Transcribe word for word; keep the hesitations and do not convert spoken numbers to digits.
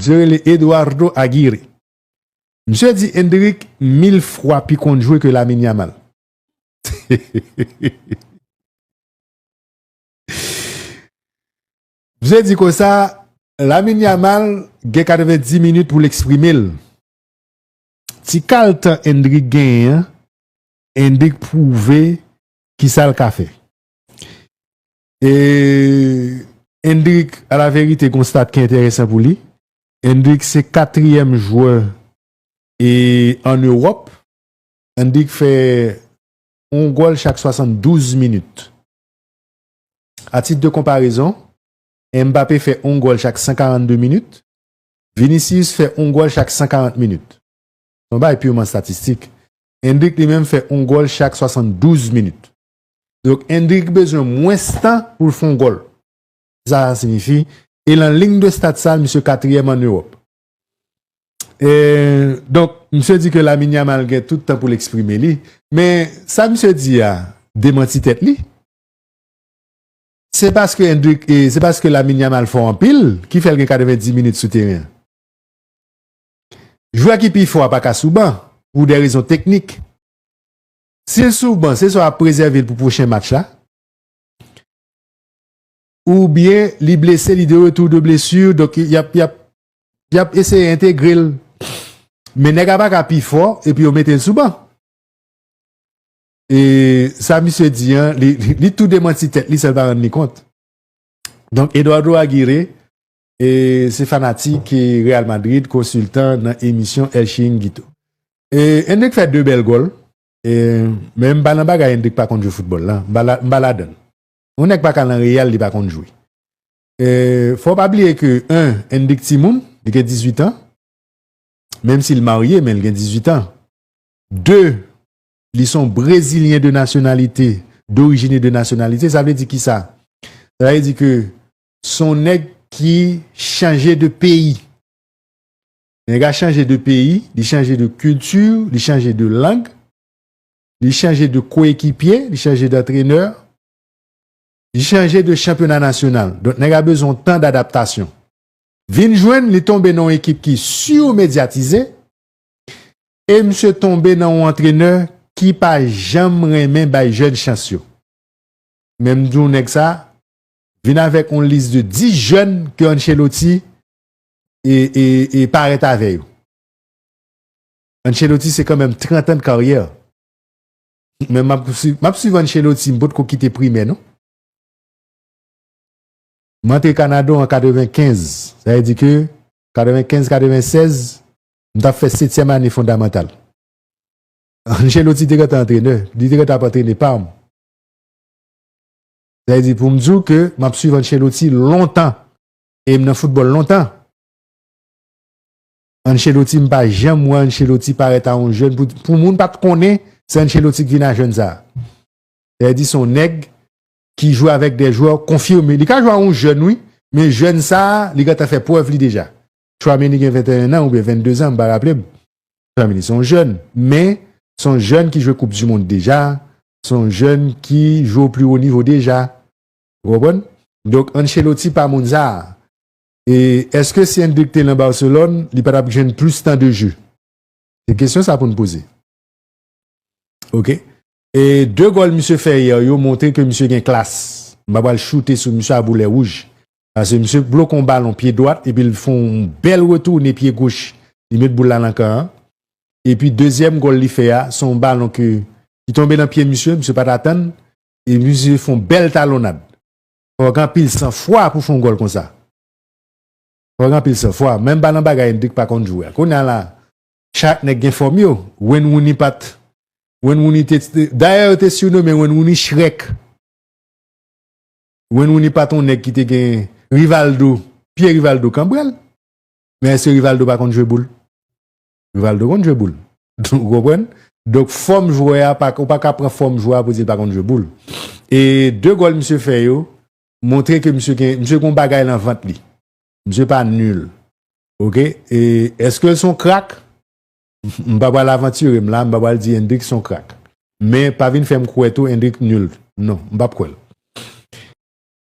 Misye rele Eduardo Aguirre. Misye di Endrick mil fwa pi konn jwe ke Lamine Yamal. Misye di konsa, Lamine Yamal gen katrevenndis minit pou l eksprime l. Ti kal tan Endrick genyen an, Endrick pwouve kisa l ka fè. E Endrick, alaverite, gen yon stat ki enteresan pou li. Endrick se katriyèm jwè e an Ewòp. Endrick fè yon gòl chak swasanndouz minit. A tit de konparezon, Mbappé fè yon gòl chak san karannde minit. Vinicius fè yon gòl chak san karant minit. Se yon bagay piman statistik. Endrick li menm fè yon gòl chak swasanndouz minit. Donk, Endrick bezwen mwens tan pou l fè yon gòl. Sa siyifi, e nan liy de stat sa, misye katriyèm an Ewòp. E, donk, misye di ke Lamine Yamal gen tout tan pou l eksprime li. Men, sa misye di a, demanti tèt li. Se paske Endrick, e, se paske Lamine Yamal fò anpil ki fè l gen katrevenndis minit sou teren an. Jwè ki pi fò a pa ka sou ban pou de rezon teknik. Si l sou ban, se swa ap prezève l pou pwochen match la, oubyen li blese, li de retour de blessure, donk y ap, y ap, y ap eseye entegre l. Men nèg la pa ka pi fò, epi yo mete l sou ban. E sa misye di an, li, li, li tou demanti tèt li san l pa rann li kont. Donk, Eduardo Aguirre, e, se fanatik, e, Real Madrid, konsiltan nan emisyon El Chiringuito. E, Endrick fè de bèl gòl. E, men m pa nan bagay Endrick pa konn jwe foutbòl la. M pa la, m pa ladan l. Yon nèg pa ka nan Real, li pa konn jwe. E, fò w pa bliye ke, en, Endrick timoun, li gen dizuit an. Menm si l marye, men l gen dizuit an. De, li se yon Brezilyen de nasyonalite, dorijin e de nasyonalite. Sa vle di kisa? Sa vle di ke se yon nèg ki chanje de peyi. Nèg la chanje de peyi, li chanje de kilti, li chanje de lang, li chanje de koekipye, li chanje de antrenè, li chanje de chanpyona nasyonal. Donk, nèg la bezwen yon tan dadaptasyon. Vin jwenn, li tonbe nan yon ekip ki simedyatize, e misye tonbe nan yon antrenè ki pa janm renmen bay jèn chans yo. Men m di w nèg sa, vin avèk yon lis de dis jèn ke Ancelotti e, e, e parèt avè yo. Ancelotti se kanmenm trant an de karyè. Men m ap swiv, m ap swiv Ancelotti, m potko kite primè, non. M antre Kanada an katrevenkenz. Sa vle di ke katrevenkenz, katrevensèz, m t ap fè setyèm ane fondamantal. Ancelotti te gentan antrenè. Li te gentan ap antrene Parm. Sa vle di, pou m di w ke m ap swiv Ancelotti lontan. E m nan foutbòl lontan. Ancelotti, m pa janm wè Ancelotti parèt a yon jèn. Pou, pou moun pa t konnen, se Ancelotti ki vin a jèn sa a. Sa vle di, se yon nèg ki jwe avèk de jwè konfime. Li ka jwe a yon jèn, wi, men jèn sa a, li gentan fè prèv li deja. Tchouaméni gen venteyen an oubyen vennde zan, m pa raple m. Tchouaméni se yon jèn, men se yon jèn ki jwe Koup di Mond deja, se yon jèn ki jwe o pli wo nivo deja. Ou konprann? Donk, Ancelotti pa moun sa a. E èske si Endrick te nan Barcelone, li pa t ap jwenn plis tan de je? Se kesyon sa pou n poze. Oke. E de gòl misye fè yè yo montre ke misye gen klas. M pa pral choute sou misye a boulè wouj. Paske misye bloke yon balon pye dwat epi l fè yon bèl retounen pye goch. Li met boul la nan kan an. Epi dezyèm gòl li fè a, se yon balon ke, ki tonbe nan pye misye, misye pa t atann. E misye fè yon bèl talonnad. Fò w gen anpil sanfwa pou fè yon gòl konsa. Fò w gen anpil sanfwa. Menm pa nan bagay Endrick pa konn jwe a. Kounye a la, chak nèg gen fòm yo. Wayne Rooney pa t, Wayne Rooney te, te, dayè yo te sinomen Wayne Rooney Shrek. Wayne Rooney pa t yon nèg ki te gen Rivaldo, pye Rivaldo kanbrèl. Men èske Rivaldo pa konn jwe boul? Rivaldo konn jwe boul. Ou konprann? Donk, fòm jwè a, pa, ou pa ka pran fòm jwè a pou di l pa konn jwe boul. E de gòl misye fè yo, montre ke misye gen, misye gen yon bagay nan vant li. Misye pa nil. Oke? E èske l se yon krak? M pa pral avantire m la, m pa pral di Endrick se yon krak. Men pa vin fè m kwè tou Endrick nil. Non, m p ap kwè l.